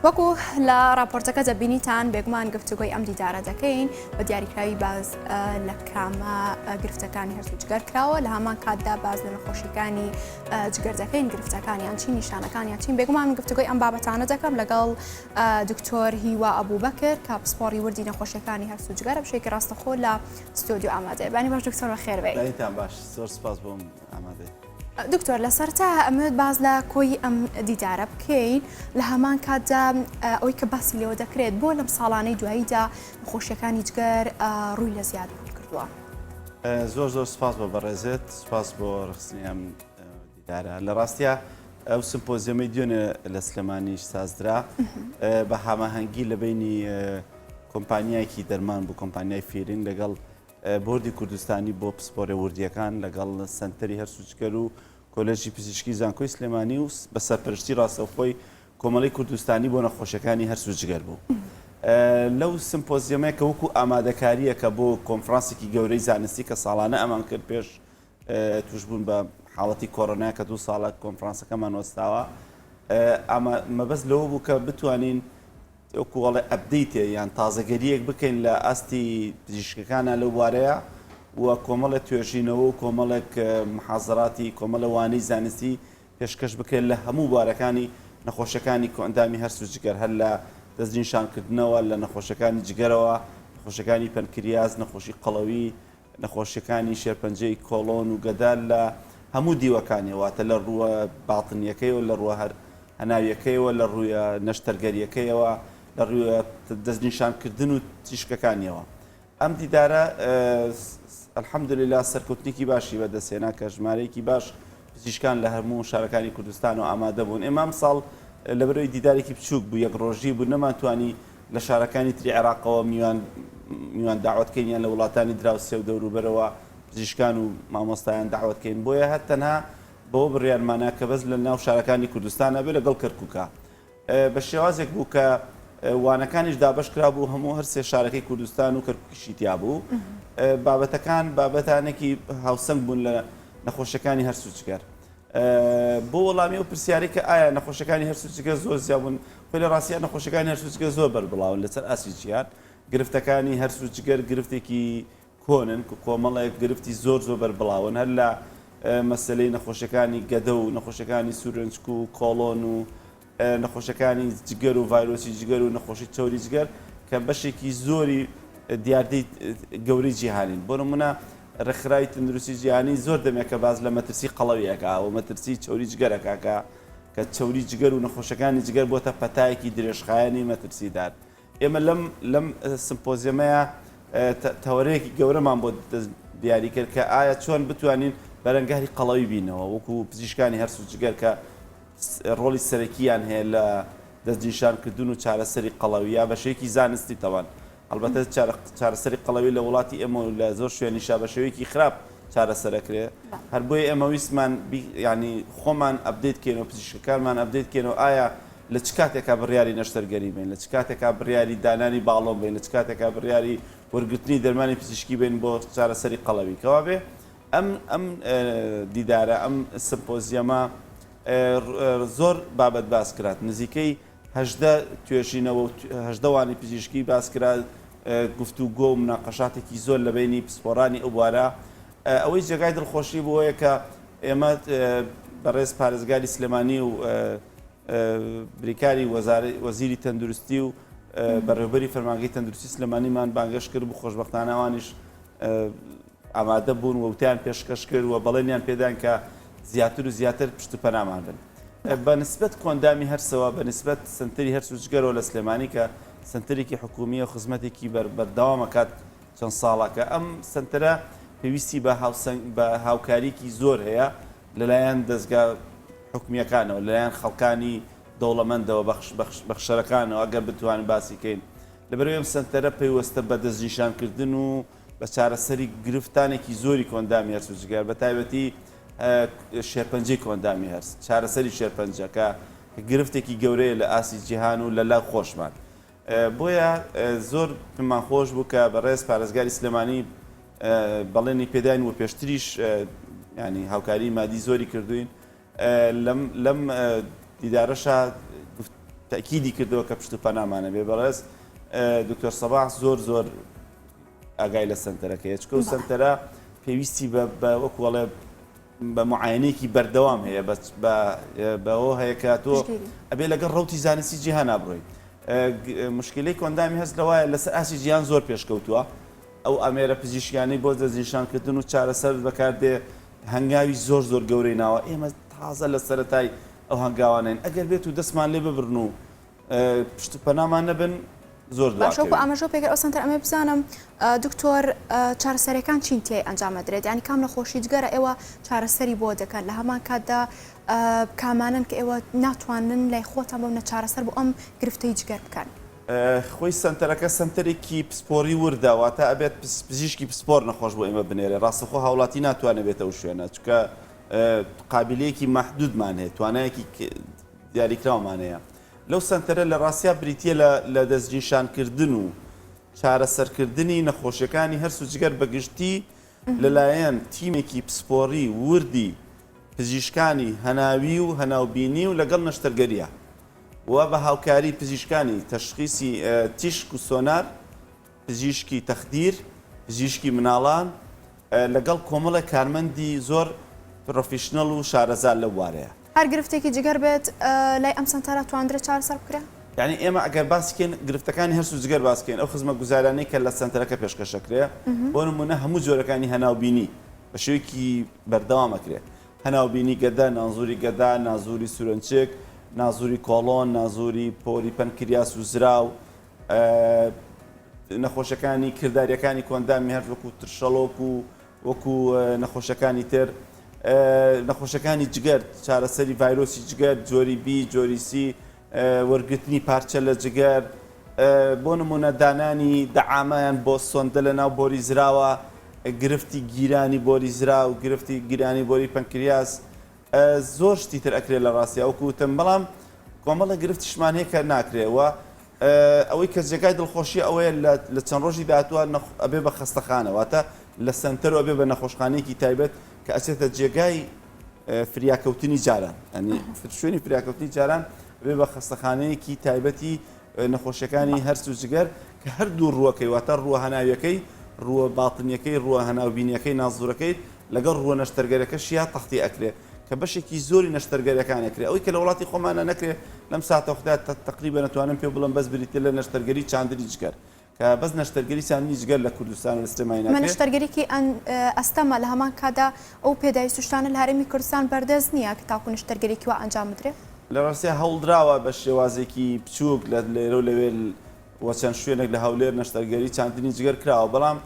وەکو لە راپۆرتەکە دەبینیتان بێگومان گفتوگۆی ئەم دیدارە دەکەین بە دیاریکراوی باز لە کامە گرفتەکانی هەرس و جگەر کراوە لە هەمان کاتدا باز لە نەخۆشیەکانی جگەر دەکەین گرفتەکانیان چین نیشانەکانیان چین بێگومان گفتوگۆی ئەم بابەتانە دەکەم لەگەڵ دکتۆر هیوا ئەبوبەکر کە پسپۆڕی وردی نەخۆشیەکانی هەرس و جگەرە بەشێکی ڕاستەخۆ لە ستۆدیۆ ئامادەیە. بەیانی باش دکتۆر بەخێر بێی. بەیانیتان باش زۆر سپاس بۆم ئامادەی. دکتۆر لە سەرەتا ئەمەوێت باس لە کۆی ئەم دیدارە بکەین لە هەمان کاتدا ئەوەی کە باسی لێوە دەکرێت بۆ لەم ساڵانەی دواییدا نەخۆشیەکانی جگەر ڕووی لە زیاد بوون کردووە؟ زۆر زۆر سپاس بۆ بەڕێزت سپاس بۆ ڕخستنی ئەم دیدارە لە ڕاستیا ئەو سمپۆزیەمەی دوێنێ لە سلێمانیش سازدرا بە هاماهەنگی لە بینی کۆمپانیایەکی دەرمان بوو کۆمپانیای فیرین لەگەڵ بۆردی کوردستانی بۆ پسپۆرە وردیەکان لەگەڵ سەنتەری هەرس و جگەر و کۆلێژی پزیشکی زانکۆی سلێمانی و بە سەرپەرشتی ڕاستەوخۆی کۆمەڵی کوردستانی بۆ نەخۆشیەکانی هەرس و جگەر بوو. لەو سمپۆزیەمەیە کە وەکو ئامادەکاریەکە بۆ کۆنفرانسێکی گەورەی زانستی کە ساڵانە ئەمان کرد پێش توشبوون بە حاڵەتی کۆرۆنا کە دوو ساڵە کۆنفرانسەکەمان وەستاوە مەبەست لەوە بوو کە بتوانین وەکو ئەڵێ update ێ یان تازەگەریەک بکەین لە ئاستی پزیشکەکانە لەو بوارەیە و کۆمەڵێک توێژینەوە و کۆمەڵێک محازراتی کۆمەڵە وانەی زانستی پێشکەش بکرێت لە هەموو بوارەکانی نەخۆشیەکانی کۆئەندامی هەرس و جگەر هەر لە دەستنیشانکردنەوە لە نەخۆشیەکانی جگەرەوە نەخۆشیەکانی پەنکریاس نەخۆشی قەڵەوی نەخۆشیەکانی شێرپەنجەی کۆڵۆن و گەدە لە هەموو دیوەکانیەوە واتە لە ڕووە باتنیەکەیەوە لە ڕووە هەر هەناویەکەیەوە لە ڕوویە نەشتەرگەریەکەیەوە لە ڕوویە دەستنیشانکردن و تیشکەکانیەوە ئەم دیدارە الحمدللە سەرکەوتنێکی باشی بەدەستهێنا کە ژمارەیەکی باش پزیشکان لە هەموو شارەکانی کوردستانەوە ئامادە بوون ئێمە ئەمساڵ لەبەرئەوەی دیدارێکی بچووک بوو یەک ڕۆژی بوو نەمانتوانی لە شارەکانی تری عێراقەوە میوان میوان داوەت کەین یان لە وڵاتانی دراوسێ و دەوروبەرەوە پزیشکان و مامۆستایان داوەت کەین بۆیە هەر تەنها بەوە بڕیارمانا کە بەس لە ناو شارەکانی کوردستان ئەبێ لەگەڵ کەرکووکا بە شێوازێک بوو کە وانەکانیش دابەش کرابوو هەموو هەر سێ شارەکەی کوردستان و کەرکووکیشی تیا بوو بابەتەکان بابەتانێکی هاوسەنگ بوون لە نەخۆشیەکانی هەرس و جگەر. بۆ وەڵامی ئەو پرسیارەی کە ئایا نەخۆشەکانی هەرس و جگەر زۆر زیاد بوون، خۆی لە ڕاستیا نەخۆشەکانی هەرس و جگەر زۆر بەربڵاون لەسەر ئاستی جیهان، گرفتەکانی هەرس و جگەر گرفتێکی کۆنن کە کۆمەڵێک گرفتی زۆر زۆر بەربڵاون هەر لە مەسەلەی نەخۆشەکانی گەدە و نەخۆشەکانی سورێنچک و کۆڵۆن و نەخۆشەکانی جگەر و ڤایرۆسی جگەر و نەخۆشی چەوری جگەر کە بەشێکی زۆری دیاردەی گەورەی جیهانین. بۆ نمونە ڕێکخراوی تەندروستی جیهانی زۆر دەمێکە باس لە مەترسی قەڵەوی ئەکا و مەترسی چەوری جگەر ئەکا کە کە چەوری جگەر و نەخۆشەکانی جگەر بۆتە پەتایەکی درێژخایەنی مەترسیدار. ئێمە لەم لەم سمپۆزیەمەیە تەوەرەیەکی گەورەمان بۆ دیاری کرد کە ئایا چۆن بتوانین بەرەنگاری قەڵەوی بینەوە وەکو پزیشکانی هەرس و جگەر کە ڕۆڵی سەرەکییان هەیە لە دەستنیشانکردن و چارەسەری قەڵەوی یا بە شێوەیەکی زانستی تەوان. هەڵبەتە چارەسەری قەڵەوی لە وڵاتی ئێمە و لە زۆر شوێنیشا بە شێوەیەکی خراپ چارەسەرەکرێ. هەر بۆیە ئێمە ویستمان یانی خۆمان update کەینەوە، پزیشکەکانمان update کەینەوە ئایا لە چ کاتێکا بڕیاری نەشتەرگەری بەین، لە چ کاتێکا بڕیاری دانانی باڵۆن بەین، لە چ کاتێکا بڕیاری وەرگرتنی دەرمانی پزیشکی بەین بۆ چارەسەری قەڵەوی. کەوابێ ئەم ئەم دیدارە، ئەم سمپۆزیەمە زۆر بابەت باس کرات، نزیکەی 18 توێژینەوە و 18 وانەی پزیشکی باس کرا، گفتوگۆ و مناقەشاتێکی زۆر لە بەینی پسپۆڕانی ئەو بوارە. ئەوەی جێگای دڵخۆشی بووەیە کە ئێمە بەڕێز پارێزگاری سلێمانی و بریکاری وەزیری تەندروستی و بەڕێوبەری فەرمانگەی تەندروستی سلێمانیمان بانگەشت کرد بوو، خۆشبەختانە ئەوانیش ئامادە بوون و وتەیان پێشکەش کرد و بەڵێنیان پێدان کە زیاتر و زیاتر پشت و پەنامان بن. بە نسبەت کۆندامی هەرسەوە، بە نسبەت سەنتەری هەرس و جگەرەوە لە سلێمانی کە سەنتەرێکی حکوومییە و خزمەتێکی بەردەوام ئەکات چەند ساڵەکە، ئەم سەنتەرە پێویستی بە هاوسەنگ بە هاوکارییەکی زۆر هەیە لەلایەن دەزگا حکومییەکانەوە، لەلایەن خەڵکانی دەوڵەمەندەوە، بەخشەرەکانەوە ئەگەر بتوانین باسی کەین. لەبەرئەوەی ئەم سەنتەرە پەیوەستە بە دەستنیشانکردن و بە چارەسەری گرفتانێکی زۆری کۆئەندامی هەرس و جگەر بە تایبەتی شێرپەنجەی کۆئەندامی هەرس، چارەسەری شێرپەنجە کە گرفتێکی گەورەیە لە ئاستی جیهان و لە لای خۆشمان. بۆیە زۆر پێمان خۆش بوو کە بەڕێز پارێزگاری سلێمانی بەڵێنی پێداین و پێشتریش ینی هاوکاری مادی زۆری کردوین لەم لەم دیدارەشا. تەئکیدی کردەوە کە پشت و پەنامان ئەبێ بەڕێز دکتۆر سەباح زۆر زۆر ئاگای لە سەنتەرەکەیە چکە و سەنتەرە پێویستی بە وەکو ئەڵێ بە معاینەیەکی بەردەوام هەیە بەوە هەیە کە تۆ ئەبێ لەگەڵ ڕوتی زانستی جیهانا بڕۆی مشکلەی کۆندامی هەست لەوایە لەسەر ئاستی جیهان زۆر پێشکەوتووە ئەو ئامێرە پزیشکیانەی بۆ دەستنیشانکردن و چارەسەر بەکاردێ هەنگاوی زۆر زۆر گەورەی ناوە ئێمە تازە لە سەرەتای ئەو هەنگاوانەین ئەگەر بێت و دەستمان لێ ببرن و پشت و پەنامان نەبن زۆر باشە وەکو ئاماژەو پێکرد ئەو سەنتەر ئەمەوێ بزانم دکتۆر چارەسەرەکان چین تیای ئەنجام ئەدرێت یانی کام نەخۆشی جگەرە ئێوە چارەسەری بۆ دەکەن لە هەمان کاتدا کامانەن کە ئێوە ناتوانن لای خۆتان ببنە چارەسەر بۆ ئەم گرفتەی جگەر بکەن؟ خۆی سەنتەرەکە سەنتەرێکی پسپۆڕی وردە واتە ئەبێت پزیشکی پسپۆر نەخۆش بۆ ئێمە بنێرێ ڕاستەخۆ هاوڵاتی ناتوانێت بێتە ئەو شوێنە چونکە قابیلەیەکی مەحدودمان هەیە توانایەکی دیاریکراومان هەیە لەو سەنتەرە لە ڕاستیا بریتییە لە لە دەستنیشانکردن و چارەسەرکردنی نەخۆشیەکانی هەرس و جگەر بەگشتی لەلایەن تیمێکی پسپۆڕی وردی پزیشکانی هەناوی و هەناوبینی و لەگەڵ نەشتەرگەریە و بە هاوکاری پزیشکانی تەشخیسی تیشک و سۆنار پزیشکی تەخدیر، پزیشکی مناڵان، لەگەڵ کۆمەڵێک کارمەندی زۆر professional و شارەزا لەو بوارەیە. هەر گرفتێکی جگەر بێت لای ئەم سەنتەرە تواندرێت چارەسەر بکرێت؟ یانی ئێمە ئەگەر باسی کەین گرفتەکانی هەرس و جگەر باس کەین ئەو خزمەتگوزاریانەی کە لە سەنتەرەکە پێشکەش ئەکرێ بۆ نموونە هەموو جۆرەکانی هەناوبینی بە شێوەیەکی بەردەوام ئەکرێ هەناوبینی گەدە، نازوری گەدە، نازوری سورێنچک، نازوری کۆڵۆن، نازوری پۆری پەنکریاس و زراو، نەخۆشەکانی کرداریەکانی کۆندامی هەرس وەکو ترشەڵۆک و وەکو نەخۆشەکانی تر نەخۆشەکانی جگەر چارەسەری ڤایرۆسی جگەر جۆری بی جۆری سی وەرگرتنی پارچە لە جگەر بۆ نمونە دانانی دەعامیان بۆ سۆندە لە ناو بۆری زراوە گرفتی گیرانی بۆری زراو گرفتی گیرانی بۆری پەنکریاس زۆر شتی تر ئەکرێ لە ڕاستیا وەکو وتم بەڵام کۆمەڵە گرفتیشمان هەیە کە ناکرێ و ئەوەی کە جێگای دڵخۆشی ئەوەیە لە چەند ڕۆژی داهاتووە ئەبێ بە خەستەخانە واتە لە سەنتەر و ئەبێ بە نەخۆشخانەیەکی تایبەت کە ئەچێتە جێگای فریاکەوتنی جاران ئەنی شوێنی فریاکەوتنی جاران ئەبێ بە خەستەخانەیەکی تایبەتی نەخۆشیەکانی هەرس و جگەر کە هەردوو ڕووەکەی واتە ڕووە هەناویەکەی، ڕووە باتنیەکەی، ڕووە هەناوبینیەکەی نازورەکەی لەگەڵ ڕووە نەشتەرگەرەکەشیا تەختی ئەکرێ کە بەشێکی زۆری نەشتەرگەرەکان ئەکرێ ئەوەی کە لە وڵاتی خۆمانا نەکرێ لەم ساتەوەختە تەقریبەن ئەتوانم پێ بڵێم بەس بریتیە لە نەشتەرگەری چاندنی جگەر کە بەس نەشتەرگەری چاندنی جگەر لە کوردستان و لە سلێمانی ئەمە ناکرێ. نەشتەرگەریی ئەستەمە لە هەمان کاتدا ئەو پێداویست و شتانە لە هەرێمی کوردستان بەردەست نییە کە تاکو نەشتەرگەریی وا ئەنجام بدرێ. لە ڕاستیا هەوڵدراوە بە شێوازێکی بچووک لە لێرە و لەوێ و چەند شوێنێک لە هەولێر نەشتەرگەری چاندنی جگەر کراوە، بەڵام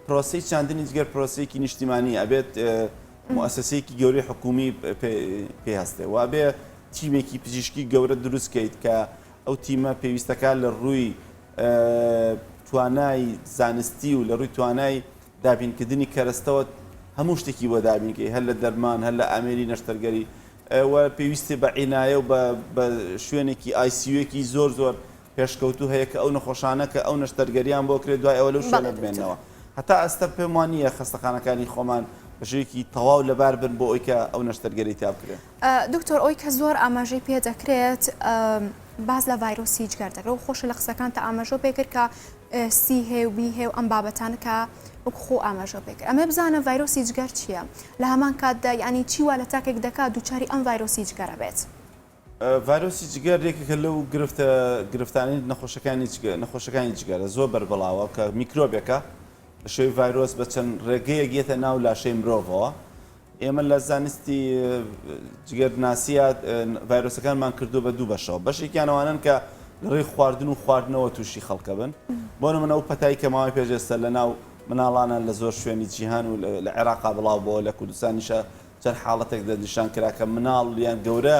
پرۆسەی چاندنی جگەر پرۆسەیەکی نیشتیمانییە ئەبێت موئەسەسەیەکی گەورەی حکوومی پێ هەستێ و ئەبێ تیمێکی پزیشکی گەورە دروست کەیت کە ئەو تیمە پێویستەکە لە ڕووی توانای زانستی و لە ڕووی توانای دابینکردنی کەرەستەوە هەموو شتێکی بۆ دابینکەی هەر لە دەرمان هەر لە ئامێری نەشتەرگەری و پێویستی بە عینایە و بە شوێنێکی ICU ێکی زۆر زۆر پێشکەوتوو هەیە کە ئەو نەخۆشانە کە ئەو نەشتەرگەریان بۆ کرێت دوای ئەوە لەو شوێنە بمێنەوە هەتا ئێستا پێم وان نییە خەستەخانەکانی خۆمان بە شێوەیەکی تەواو لەبار بن بۆ ئەوی کە ئەو نەشتەرگەری تیا بکرێت. دکتۆر ئەوی کە زۆر ئاماژەی پێ دەکرێت باس لە ڤایرۆسی جگەر دەکرێت و خۆشە لە قسەکانتا ئاماژەو پێ کرد کە سی هەیە و بی هەیە و ئەم بابەتانە کە وەک خۆ ئاماژە پێ کرد ئەمە بزانە ڤایرۆسی جگەر چییە لە هەمان کاتدا یعنی چی وا لە تاکێک دەکات دووچاری ئەم ڤایرۆسی جگەرە بێت؟ ڤایرۆسی جگەر یەکێکە لەو گرفتە گرفتانەی نەخۆشەکانی جگەر نەخۆشەکانی جگەرە زۆر بەربڵاوە کە میکرۆبێکە بە شێوەی ڤایرۆس بە چەند ڕێگەیەک یەتە ناو لاشەی مرۆڤەوە ئێمە لە زانستی جگەرناسییا ڤایرۆسەکانمان کردووە بە دوو بەشەوە بەشێکیان ئەوانەن کە لە ڕێی خواردن و خواردنەوە تووشی خەڵکە بن بۆ نمونە ئەو پەتای کە ماوەی پێش ئێستا لە ناو مناڵانە لە زۆر شوێنی جیهان و لە عێراقا بڵاو بۆ لە کوردستانیشە چەند حاڵەتێک دەستنیشان کرا کە مناڵ یان گەورە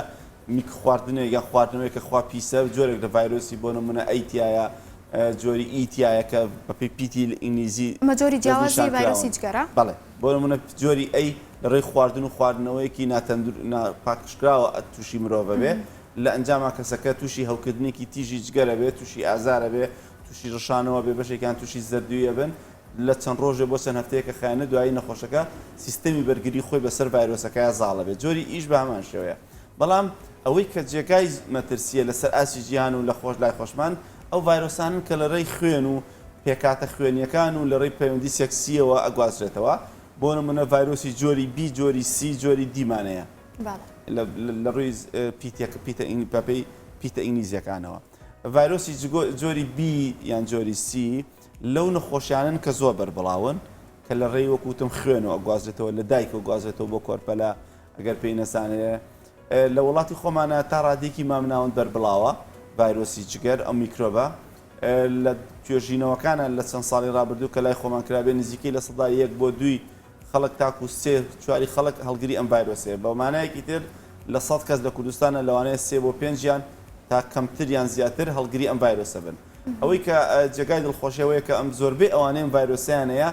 میک خواردنێک یان خواردنەوەی کە خوا پیسە جۆرێک لە ڤایرۆسی بۆ نمونە A تیایە جۆری E تیایە کە بەپێی پیتی ئینگلیزی ئەمە جۆری جیاوازی ڤایرۆسی جگەرە؟ بەڵێ بۆ نمونە جۆری A لە ڕێی خواردن و خواردنەوەیەکی ناتەندر ناپاکژکراوە تووشی مرۆڤ ئەبێ لە ئەنجاما کەسەکە تووشی هەوکردنێکی تیژی جگەر ئەبێ تووشی ئازار ئەبێ تووشی ڕشانەوە بێ بەشێکیان تووشی زەردووی ئەبن لە چەند ڕۆژێ بۆ چەند هەفتەیەکە خایەنە دوایی نەخۆشەکە سیستەمی بەرگری خۆی بەسەر ڤایرۆسەکەیا زاڵ ئەبێ جۆری E ش بە هەمان شێوەیە بەڵام. ئەوەی کە جێگای مەترسییە لەسەر ئاستی جیهان و لە خۆش لای خۆشمان ئەو ڤایرۆسانەن کە لە ڕێی خوێن و پێکهاتە خوێنییەکان و لە ڕێی پەیوەندی سێکسییەوە ئەگوازرێتەوە. بۆ نموونە ڤایرۆسی جۆری بی، جۆری سی، جۆری دی مان هەیە لە ڕووی پیتە بەپێی پیتە ئینگلیزییەکانەوە. ڤایرۆسی جۆری بی یان جۆری سی لەو نەخۆشیانەن کە زۆر بەربڵاون کە لە ڕێی وەکو وتم خوێنەوە ئەگوازرێتەوە لە دایکەوە گوازرێتەوە بۆ کۆرپەلە ئەگەر پێی نەزانرێ لە وڵاتی خۆمانە تا ڕادەیەکی مامناوەند بەربڵاوە ڤایرۆسی جگەر ئەو میکرۆبە لە توێژینەوەکانە لە چەند ساڵی ڕابردوو کە لای خۆمان کرابێ نزیکەی 1% بۆ دووی خەڵک تاکو سێ چواری خەڵک هەڵگری ئەم ڤایرۆسەیە بە مانایەکی تر لە سەد کەس لە کوردستانە لەوانەیە سێ بۆ پێنجیان تا کەمتر یان زیاتر هەڵگری ئەم ڤایرۆسە بن ئەوەی کە جێگای دڵخۆشی ئەوەیە کە ئەم زۆربەی ئەوانەی ئەم ڤایرۆسەیان هەیە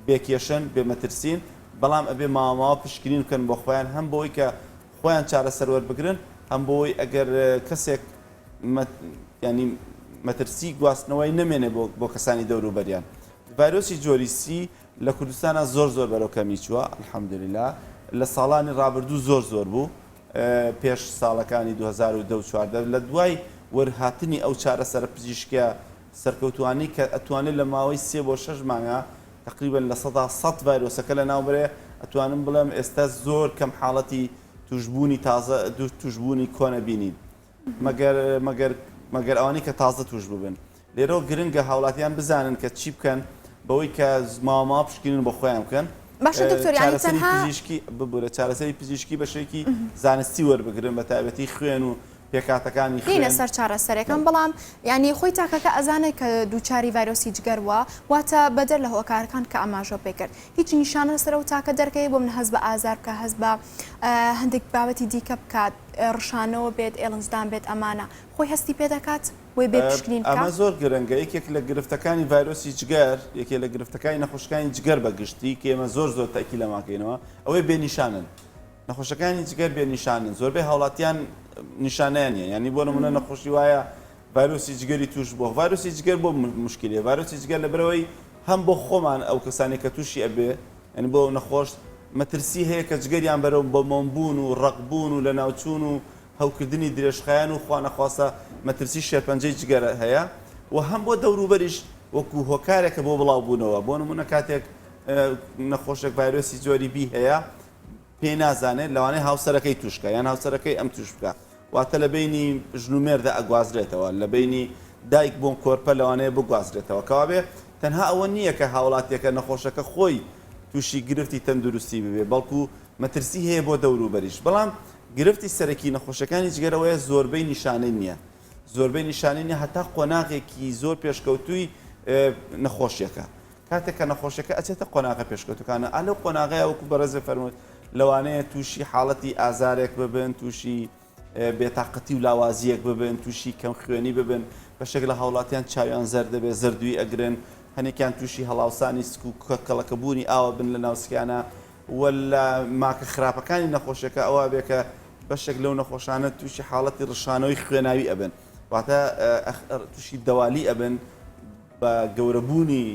بێ کێشەن بێ مەترسین بەڵام ئەبێ ماوە ماوە پشکنین بکەن بۆ خۆیان هەم بۆی کە خۆیان چارەسەر وەربگرن هەم بۆی ئەگەر کەسێک ینی مەترسی گواستنەوەی نەمێنێ بۆ بۆ کەسانی دەوروبەریان ڤایرۆسی جۆری سی لە کوردستانا زۆر زۆر بەرەو کەمی چووە الحمدللە لە ساڵانی ڕابردوو زۆر زۆر بوو پێش ساڵەکانی 2010 و 14 لە دوای وەرهاتنی ئەو چارەسەرە پزیشکیە سەرکەوتوانەی کە ئەتوانێت لە ماوەی سێ بۆ شەش مانگا تقریبا 100% ڤایرۆسەکە لەناو بەرێ ئەتوانم بڵێم ئێستا زۆر کەم حاڵەتی توشبوونی تازە توشبوونی کۆنە بینین مەگەر مەگەر مەگەر ئەوانەی کە تازە توش ببن. لێرەوە گرنگە هاوڵاتیان بزانن کە چی بکەن بەوەی کە ماوە ماوە پشکنین بۆ خۆیان بکەن. باشە دکتۆر یانی چارەسەری تەنها پزیشکی ببورە چارەسەری پزیشکی بە شێوەیەکی زانستی وەربگرن بە تایبەتی خوێن و پێکهاتەکانی دێینە خوێن. سەر چارەسەرەکان بەڵام یانی خۆی تاکەکە ئەزانێت کە دووچاری ڤایرۆسی جگەر بووە واتە بەدەر لە هۆکارەکان کە ئاماژە پێ کرد هیچ نیشانە لەسەر ئەو تاکە دەرکەوێت بۆ من هەست بە ئازار بکە هەست بە هەندێک بابەتی دیکە بکات ڕشانەوە بێت ئێڵنجدان بێت ئەمانە خۆی هەستی پێ دەکات بۆی بێ پشکنین بکا؟ ئەمە زۆر گرنگە یەکێک لە گرفتەکانی ڤایرۆسی جگەر یەکێ لە گرفتەکانی نەخۆشەکانی جگەر بە گشتی کە ئێمە زۆر زۆر تەئکید لەماکەینەوە ئەوەی بێ نیشانن نەخۆشەکانی جگەر بێ نیشانن زۆربەی هاوڵاتیان نیشانەیان نیە یانی بۆ نمونە نەخۆشی وایە ڤایرۆسی جگەری توش بووە ڤایرۆسی جگەر بۆ مشکلەیە ڤایرۆسی جگەر لەبەرەوەی هەم بۆ خۆمان ئەو کەسانی کە تووشی ئەبێ یعنی بۆ نەخۆش مەترسی هەیە کە جگەریان بەرەو بە مۆمبوون و ڕەقبوون و لەناوچوون و هەوکردنی درێژخایەن و خوانەخواستە مەترسی شێرپەنجەی جگەر هەیە و هەم بۆ دەوروبەریش وەکو هۆکارێکە بۆ بڵاوبوونەوە بۆ نمونە کاتێک نەخۆشێک ڤایرۆسی جۆری بی هەیە پێی نازانێت لەوانەیە هاوسەرەکەی توش بکا یان هاوسەرەکەی ئەم توش بکا واتە لە بەینی ژن و مێردە ئەگوازرێتەوە لە بەینی دایک بۆ کۆرپە لەوانەیە بگوازرێتەوە کەوابێ تەنها ئەوە نییە کە هاوڵاتیەکە نەخۆشەکە خۆی تووشی گرفتی تەندروستی ببێ بەڵکو مەترسی هەیە بۆ دەوروبەریش بەڵام گرفتی سەرەکی نەخۆشەکانی جگەرەوەیە زۆربەی نیشانەی نییە زۆربەی نیشانەی نییە هەتا قۆناغێکی زۆر پێشکەوتووی نەخۆشیەکە کاتێک کە نەخۆشیەکە ئەچێتە قۆناغە پێشکەوتوەکانە ئا لەو قۆناغەیە وەکو بەڕێزت فەرمووت لەوانەیە تووشی حاڵەتی ئازارێک ببن تووشی بێتاقەتی و لاوازیەک ببن تووشی کەم خوێنی ببن بەشێک لە هاوڵاتیان چاویان زەرد دەبێت زەردووی ئەگرن هەنێکیان تووشی هەڵاوسانی سک و کەڵەکەبوونی ئاوە بن لە ناوسکیانە و لە ماکە خراپەکانی نەخۆشیەکە ئەوە بێ کە بەشێک لەو نەخۆشانە تووشی حاڵەتی ڕشانەوەی خوێناوی ئەبن واتە تووشی دەوالی ئەبن بە گەورەبوونی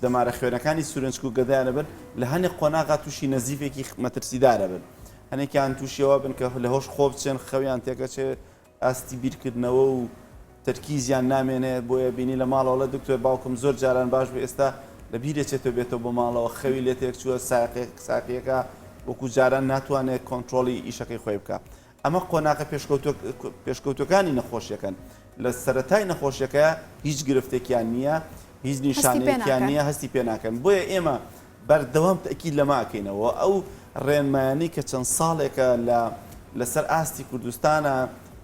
دەمارە خوێنەکانی سورێنچک و گەدەیان ئەبن، لە هەنێک قۆناغا تووشی نەزیفێکی مەترسیدار ئەبن. هەنێکیان تووشی ئەوە بن کە لە هۆش خۆ بچن، خەویان تێکەچێ، ئاستی بیرکردنەوە و تەرکیزیان نامێنێ، بۆیە بینی لە ماڵەوە ئەڵێ دکتۆر باوکم زۆر جاران باش بوو ئێستا لە بیرەچێتەوە بێتەوە بۆ ماڵەوە خەوی لێ تێکچووە، سایەقیەکە وەکو جاران ناتوانێت کۆنترۆڵی ئیشەکەی خۆی بکا. ئەمە قۆناغە پێشکەوتووەکانی نەخۆشیەکەن، لە سەرەتای نەخۆشیەکە هیچ گرفتێکیان نییە، هیچ نیشانەیەکیان نییە، هەستی پێ ناکەن، بۆیە ئێمە بەردەوام تەئکید لەمە ئەکەینەوە، ئەو ڕێنمایانەی کە چەند ساڵێکە لە لەسەر ئاستی کوردستانە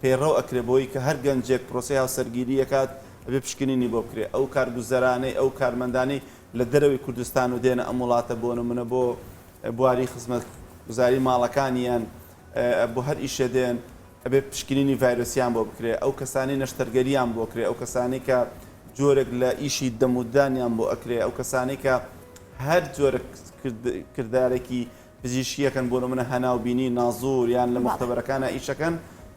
پەیڕەو ئەکرێ بۆی کە هەر گەنجێک پرۆسەی هاوسەرگیری ئەکات ئەبێ پشکنینی بۆ بکرێ، ئەو کارگوزەرانەی ئەو کارمەندانەی لە دەرەوەی کوردستان و دێنە ئەم وڵاتە بۆ نمونە بۆ بواری خزمەتگوزاری ماڵەکانیان بۆ هەر ئیشێ دێن ئەبێ پشکنینی ڤایرۆسیان بۆ بکرێ، ئەو کەسانەی نەشتەرگەریان بۆ کرێ، ئەو کەسانەی کە جۆرێک لە ئیشی دەم و ددانیان بۆ ئەکرێ، ئەو کەسانەی کە هەر جۆرە کردارێکی پزیشکیەکەن بۆ نمونە هەناو بینی، نازور یان لە موختەبەرەکانا ئیشەکەن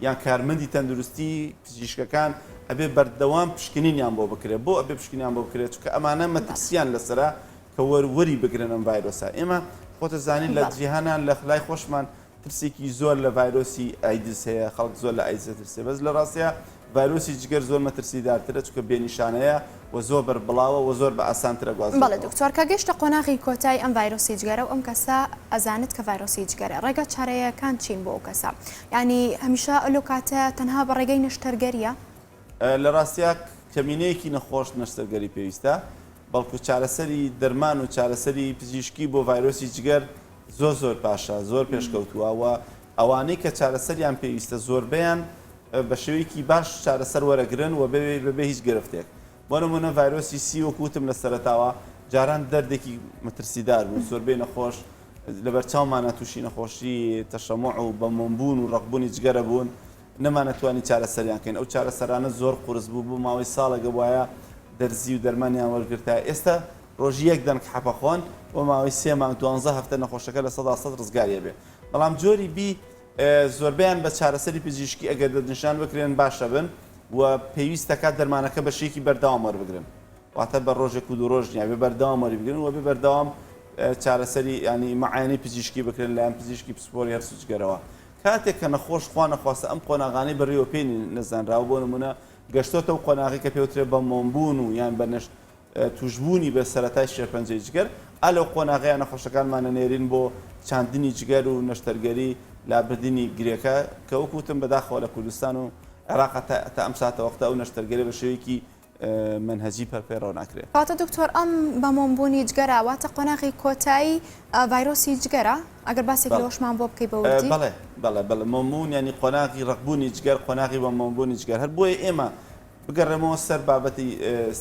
یان کارمەندی تەندروستی پزیشکەکان ئەبێ بەردەوام پشکنینیان بۆ بکرێ. بۆ ئەبێ پشکنیان بۆ بکرێ؟ چونکە ئەمانە مەترسیان لەسەرە کە وەر وەری بگرن ئەم ڤایرۆسە. ئێمە خۆتە زانین لە جیهانا لە لای خۆشمان. ترسێکی زۆر لە ڤایرۆسی ئایدز هەیە، خەڵک زۆر لە ئایدز دەترسێ، بەس لە ڕاستیا ڤایرۆسی جگەر زۆر مەترسیدارترە چونکە بێ نیشانەیە و زۆر بەربڵاوە و زۆر بە ئاسانتر بەڵێ ئەگوازرێتەوە. دکتۆر کە گەیشتە قۆناغی کۆتای ئەم ڤایرۆسی جگەرە و ئەم کەسە ئەزانێت کە ڤایرۆسی جگەرە ڕێگا چارەیەکان چین بۆ ئەو کەسە یانی هەمیشە لەو کاتە تەنها بە ڕێگەی نەشتەرگەریە؟ لە ڕاستیا کەمینەیەکی نەخۆش نەشتەرگەری پێویستە، بەڵکو چارەسەری دەرمان و چارەسەری پزیشکی بۆ ڤایرۆسی جگەر زۆر زۆر باشە، زۆر پێشکەوتووە و ئەوانەی کە چارەسەریان پێویستە زۆربەیان بە شێوەیەکی باش چارەسەر وەرەگرن و بەبێ هیچ گرفتێک. بۆ نموونە ڤایرۆسی سی وەکو وتم لە سەرەتاوە جاران دەردێکی مەترسیدار بوو، زۆربەی نەخۆش لەبەرچاومانە تووشی نەخۆشی تەشەموع و بەمۆمبوون و ڕەقبوونی جگەرە بوون، نەمانەتوانی چارەسەریان کەین، ئەو چارەسەرانە زۆر قورس بوو، بۆ ماوەی ساڵێک ئەبوایە دەرزی و دەرمانیان وەرگرتایە، ئێستا ڕۆژی یەک دەنک حەپە خۆن، بۆ ماوەی سێ مانگ دوانزە هەفتە نەخۆشەکە 100% ڕزگاری ئەبێ، بەڵام جۆری بی زۆربەیان بە چارەسەری پزیشکی ئەگەر دەستنیشان بکرێن باش ئەبن و پێویست دەکات دەرمانەکە بە شێوەیەکی بەردەوام وەربگرن، واتە بە ڕۆژێک و دوو ڕۆژ نییە، ئەبێ بەردەوام وەریبگرن و ئەبێ بەردەوام چارەسەری یانی مەعایەنەی پزیشکی بکرێن لەلایەن پزیشکی پسپۆری هەرس و جگەرەوە. کاتێک کە نەخۆش خوا نەخواستە ئەم قۆناغانەی بڕیوە پێی نەزانراوە بۆ نموونە گەشتۆتە ئەو قۆناغەی کە پێوترێ بە مۆمبوون و یان بە نەش تووشبوونی بە سەرەتای شێرپەنجەی جگەر ئا لەو قۆناغەیە نەخۆشەکانمان ئەنێرین بۆ چاندنی جگەر و نەشتەرگەری لابردنی گرێکە کە وەکو وتم بەداخەوە لە کوردستان و عێراق تا ئەم ساتەوەختە ئەو نەشتەرگەریە بە شێوەیەکی مەنهەجی پەیڕەو ناکرێ. کەواتە دکتۆر ئەم بە مۆم بوونی جگەرە واتە قۆناغی کۆتایی ڤایرۆسی جگەرە؟ ئەگەر باسێک لەوەشمان بۆ بکەی بە وردی. بەڵێ بەڵێ بەڵێ مۆم بوون یانی قۆناغی ڕەق بوونی جگەر قۆناغی بە مۆم بوونی جگەر هەر بۆیە ئێمە بگەڕێمەوە سەر بابەتی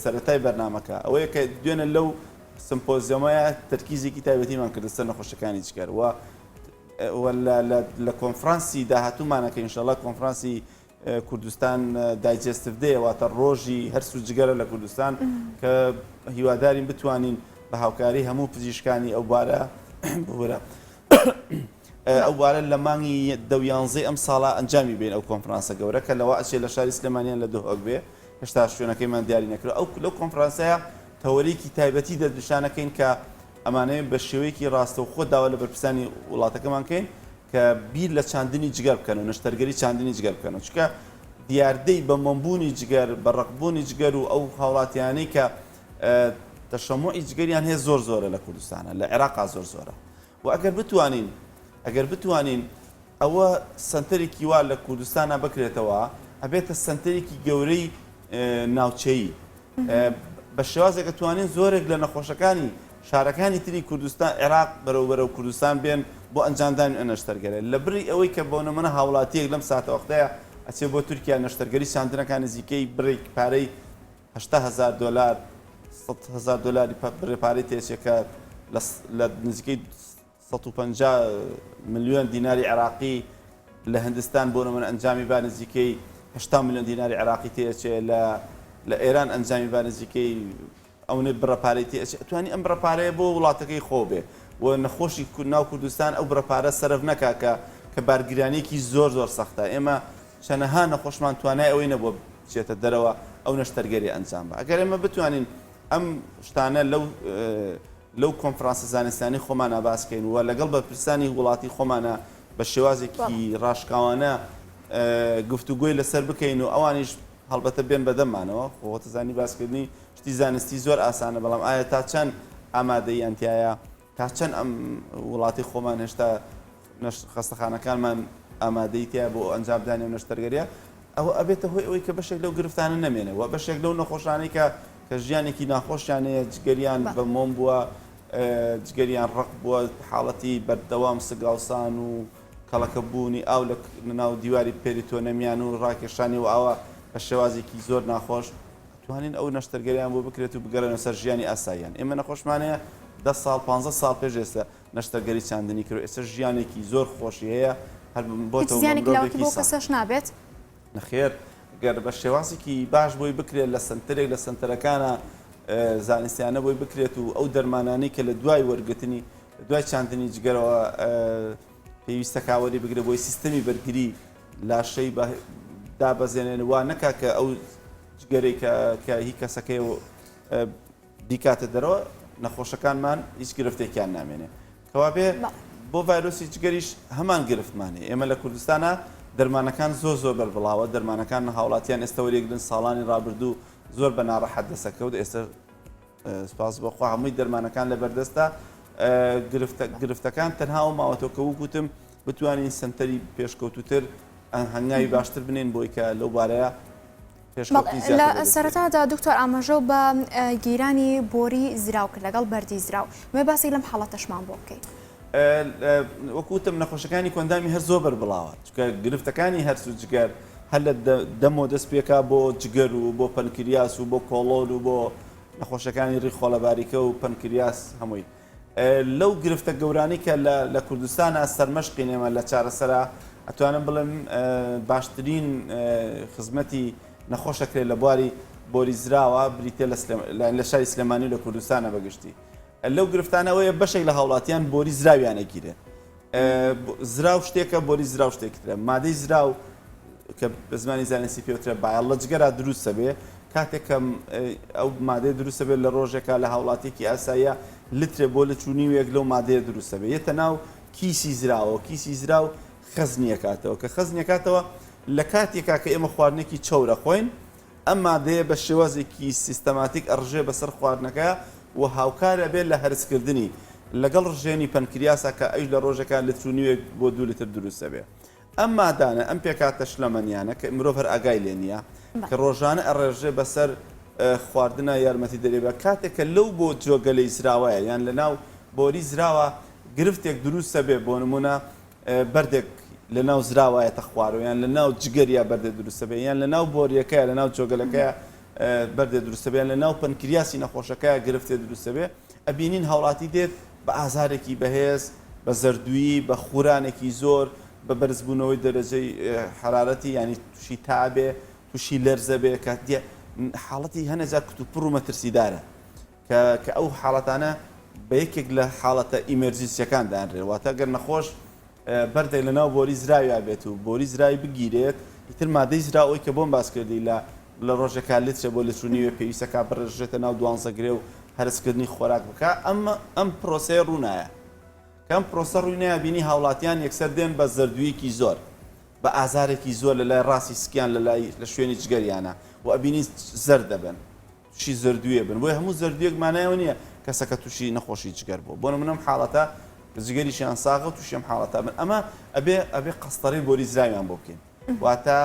سەرەتای بەرنامەکە ئەوەیە کە دوێنێ لەو سمپۆزیۆمەیە تەرکیزێکی تایبەتیمان کردە سەر نەخۆشەکانی جگەر و لە کۆنفرانسی داهاتوومانە کە ئینشەڵا کۆنفرانسی کوردستان Digestive Day واتە ڕۆژی هەرس و جگەرە لە کوردستان کە هیوادارین بتوانین بە هاوکاری هەموو پزیشکانی ئەو بارە ببورە ئەو بارە لە مانگی دە و یانزەی ئەم ساڵە ئەنجامی بین ئەو کۆنفرانسە گەورە کە لەوە ئەچێ لە شاری سلێمانیان لە دهۆک بێ هێشتا شوێنەکەیمان دیاری نەکرد ئەو لەو کۆنفرانسەیە تەوەرێکی تایبەتی دەستنیشانەکەین کە ئەمانەیە بە شێوەیەکی ڕاستەوخۆ داوا لە بەرپرسانی وڵاتەکەمان کەین کە بیر لە چاندنی جگەر بکەن و نەشتەرگەری چاندنی جگەر بکەن و چونکە دیاردەی بە مۆمبوونی جگەر، بە ڕەقبوونی جگەر و ئەو هاوڵاتیانەی کە تەشەموعی جگەریان هەیە زۆر زۆرە لە کوردستانە، لە عێراقا زۆر زۆرە و ئەگەر بتوانین ئەگەر بتوانین ئەوە سەنتەرێکی وا لە کوردستانا بکرێتەوە ئەبێتە سەنتەرێکی گەورەی ناوچەیی بە شێوازێک ئەتوانین زۆرێک لە نەخۆشەکانی شارەکانی تری کوردستان عێراق بەرەو بەرەو کوردستان بێن بۆ ئەنجامدانی ئەو نەشتەرگەرە لە بری ئەوەی کە بۆ نمونە هاوڵاتیەک لەم ساتەوەختەیە ئەچێ بۆ تورکیا نەشتەرگەری چاندنەکان نزیکەی بڕێک پارەی 80 هەزار دۆلار 100 هەزار دۆلاری بڕێ پارەی تێچێ کە لە نزیکەی 150 ملیۆن دیناری عێراقی لە هندستان بۆ نمونە ئەنجامی با نزیکەی 80 ملیۆن دیناری عێراقی تێچێ لە لە ئێران ئەنجامی با نزیکەی ئەونەی بڕە پارەی تێ ئەچێ ئەتوانی ئەم بڕە پارەیە بۆ وڵاتەکەی خۆ بێ و نەخۆشی ناو کوردستان ئەو بڕە پارە سەرف نەکا کە کە بارگرانیەکی زۆر زۆر سەختە ئێمە چەنەها نەخۆشمان توانای ئەوەی نەبووە بچێتە دەرەوە ئەو نەشتەرگەری ئەنجام بە ئەگەر ئێمە بتوانین ئەم شتانە لەو لەو کۆنفرانسە زانستیانەی خۆمانا باس کەین و لەگەڵ بەرپرسانی وڵاتی خۆمانا بە شێوازێکی ڕاشکاوانە گفتوگۆی لەسەر بکەین و ئەوانیش هەڵبەتە بێن بەدەممانەوە، خۆ خۆتەزانی باسکردنی شتی زانستی زۆر ئاسانە، بەڵام ئایا تا چەند ئامادەییان تیایە، تا چەند ئەم وڵاتی خۆمان هێشتا خەستەخانەکانمان ئامادەیی تیایە بۆ ئەنجامدانی ئەو نەشتەرگەرییە، ئەوە ئەبێتە هۆی ئەوەی کە بەشێک لەو گرفتانە نەمێنێ و بەشێک لەو نەخۆشانەی کە کە ژیانێکی ناخۆشیان هەیە، جگەریان بە مۆم بووە، جگەریان ڕەق بووە، حاڵەتی بەردەوام سگاوسان و کەڵەکە بوونی ئاو لە ناو دیواری پێریتۆنەمیان و ڕاکێشانی ئەو ئاوە بە شێوازێکی زۆر ناخۆش، ئەتوانین ئەو نەشتەرگەریان بۆ بکرێت و بگەڕێنەوە سەر ژیانی ئاساییان. ئێمە نەخۆشمان هەیە دە ساڵ، پانزە ساڵ پێش ئێستا نەشتەرگەری چاندنی کرد و ئێستا ژیانێکی زۆر خۆشی هەیە، هەر هیچ بۆتەوە زیانێکی لاوەکی مرۆڤێکی بۆ ساغ. کەسەش نابێت؟ نەخێر گەر بە شێوازێکی باش بۆی بکرێت لە سەنتەرێک لە سەنتەرەکانە زانستیانە بۆی بکرێت و ئەو دەرمانانەی کە لە دوای وەرگرتنی لە دوای چاندنی جگەرەوە پێویستە کاوەری بگرێت بۆی سیستەمی بەرگری لاشەی دابەزێنێن وا نەکا کە ئەو جگەرەی کە کە هی کەسەکەی بیکاتە دەرەوە نەخۆشەکانمان هیچ گرفتێکیان نامێنێ کەوابێ. بۆ ڤایرۆسی جگەریش هەمان گرفتمان هەیە. ئێمە لە کوردستانا دەرمانەکان زۆر زۆر بەربڵاوە، دەرمانەکان هاوڵاتیان ئێستا وەریەگرن، ساڵانی ڕابردوو زۆر بە ناڕەحەت دەسەکەوت، ئێستا سپاس بۆ خوا هەمووی دەرمانەکان لە بەردەستە. گرفتەکان تەنها ئەو ماوەتەوە کە وەک وتم بتوانین سەنتەری پێشکەوتووتر هەنگاوی باشتر بنێین بۆی کە لەو بارەیە پێشکەوتنی زیاتر لە بەدەست بێنین. سەرەتادا دکتۆر ئاماژەو بە گیرانی بۆری زراو کرد لەگەڵ بەردی زراو مێ باسی لەم حاڵەتەشمان بۆ بکەی. وەکو وتم نەخۆشەکانی کۆئەندامی هەرس زۆر بەربڵاوە چونکە گرفتەکانی هەرس و جگەر هەر لە دەمەوە دەست پێکا بۆ جگەر و بۆ پەنکریاس و بۆ کۆڵۆن و بۆ نەخۆشەکانی ڕیخۆڵە باریکە و پەنکریاس هەمووی لەو گرفتە گەورانەی کە لە کوردستانا سەرمەشقین ئێمە لە چارەسەرا ئەتوانم بڵێم باشترین خزمەتی نەخۆش ئەکرێت لە بواری بۆری زراوە بریتە لە شاری سلێمانی و لە کوردستانە بەگشتی لەو گرفتانە ئەوەیە بەشێک لە هاوڵاتیان بۆری زراویان ئەگیرێت زراو شتێکە بۆری زراو شتێکی ترە مادەی زراو کە بە زمانی زانستی پێوترە bile لە جگەرا دروستە بێ کاتێک کە ئەو مادەیە دروستە بێت لە ڕۆژێکا لە هاوڵاتیەکی ئاساییە لترێ بۆ لتر و نیوێک لەو مادەیە دروستە بێ یەتە ناو کیسی زراوە کیسی زراو خەزنیەکاتەوە کە خەزنیەکاتەوە لە کاتێکا کە ئێمە خواردنێکی چەورە خۆین ئەم مادەیە بە شێوازێکی سیستەماتیک ئەڕژێ بەسەر خواردنەکە و هاوکار ئەبێت لە هەرسکردنی لەگەڵ ڕژێنی پەنکریاسا کە ئەویش لە ڕۆژێکا لتر و نیوێک بۆ دوو لتر دروست ئەبێ. ئەم مادانە، ئەم پێکهاتە شلەمەنیانە کە مرۆڤ هەر ئاگای لێ نییە، کە ڕۆژانە ئەڕێژرێ بەسەر خواردنا یارمەتی دەرێ بە کاتێک کە لەو بۆ جۆگەلەی زراوەیە یان لەناو بۆری زراوە گرفتێک دروست ئەبێ بۆ نموونە بەردێک لە ناو زراوایەتە خوارەوە یان لە ناو جگەریا بەردێ دروستە بێ یان لە ناو بۆریەکەیا لە ناو جۆگەلەکەیا بەردێ دروستە بێ یان لە ناو پەنکریاسی نەخۆشەکەیا گرفتێ دروستە بێ ئەبینین هاوڵاتی دێت بە ئازارێکی بەهێز بە زەردوویی بە خورانێکی زۆر بە بەرزبوونەوەی دەرەجەی حەرارەتی یانی تووشی تا بێ تووشی لەرزە بێ کە حاڵەتی هەنێ جار کتوپڕ و مەترسیدارە کە کە ئەو حاڵەتانە بە یەکێک لە حاڵەتە emergency یەکان دانرێن واتە گەر نەخۆش بەردێک لە ناو بۆری زراویا بێت و بۆری زراوی بگیرێت ئیتر مادەی زراو ئەوی کە بۆم باس کردی لە لە ڕۆژێکا لترێ بۆ لتر و نیوێ پێویستەکە بڕێژێتە ناو دوانزە گرێ و هەرسکردنی خۆراک بکە ئەم ئەم پرۆسەیە ڕوونایە کە ئەم پرۆسە ڕووی نایە بینی هاوڵاتیان یەکسەر دێن بە زەردوویەکی زۆر بە ئازارێکی زۆر لە لای ڕاستی سکیان لە لای لە شوێنی جگەریانە و ئەبینی زەرد دەبن توشی زەردوویە بن بۆیە هەموو زەردوویەک مانای ئەوە نییە کەسەکە توشی نەخۆشی جگەر بووە بۆ نمونە ئەم حاڵەتە جگەریشیان ساغە و توشی ئەم حاڵەتە بن ئەمە ئەبێ ئەبێ قەستەرەی بۆری زراویان بۆ بکەین واتە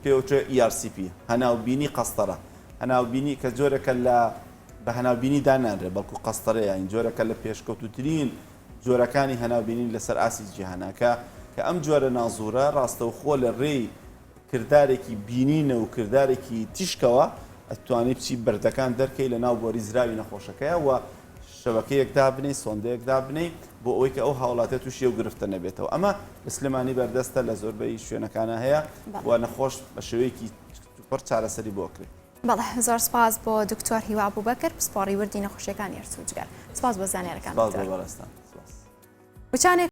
پێوترێ ERCP هەناوبینی قەستەرە هەناوبینی کە جۆرەکە لە بە هەناوبینی دانانرێ بەڵکو قەستەرەیە یانی جۆرەکە لە پێشکەوتوترین جۆرەکانی هەناوبینی لەسەر ئاستی جیهانە کە کە ئەم جۆرە نازورە ڕاستەوخۆ لە ڕێی کردارێکی بینینە و کردارێکی تیشکەوە ئەتوانی بچی بەردەکان دەرکەی لە ناو بۆری زراوی نەخۆشەکەیا و شەبەکەیەک دابنێی سۆندەیەک دابنێی بۆ ئەوەی کە ئەو هاوڵاتیە توشی ئەو گرفتە نەبێتەوە ئەمە لە سلێمانی بەردەستە لە زۆربەی شوێنەکانا هەیە و نەخۆش بە شێوەیەکی پڕ چارەسەری بۆ ئەکرێت. بەڵێ زۆر سپاس بۆ دکتۆر هیوا ئەبوبەکر پسپۆڕی وردی نەخۆشیەکانی هەرس و جگەر سپاس بۆ زانیارەکان سپاس بۆ دکتۆر. بەڕێزتان سپاس. وچانێک.